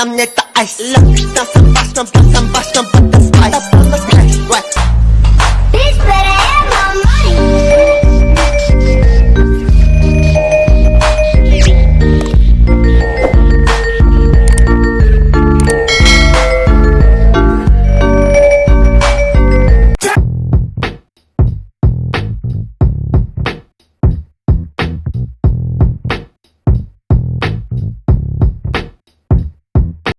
tam neta ice. Look, that's a bust, no, but the spice. Why?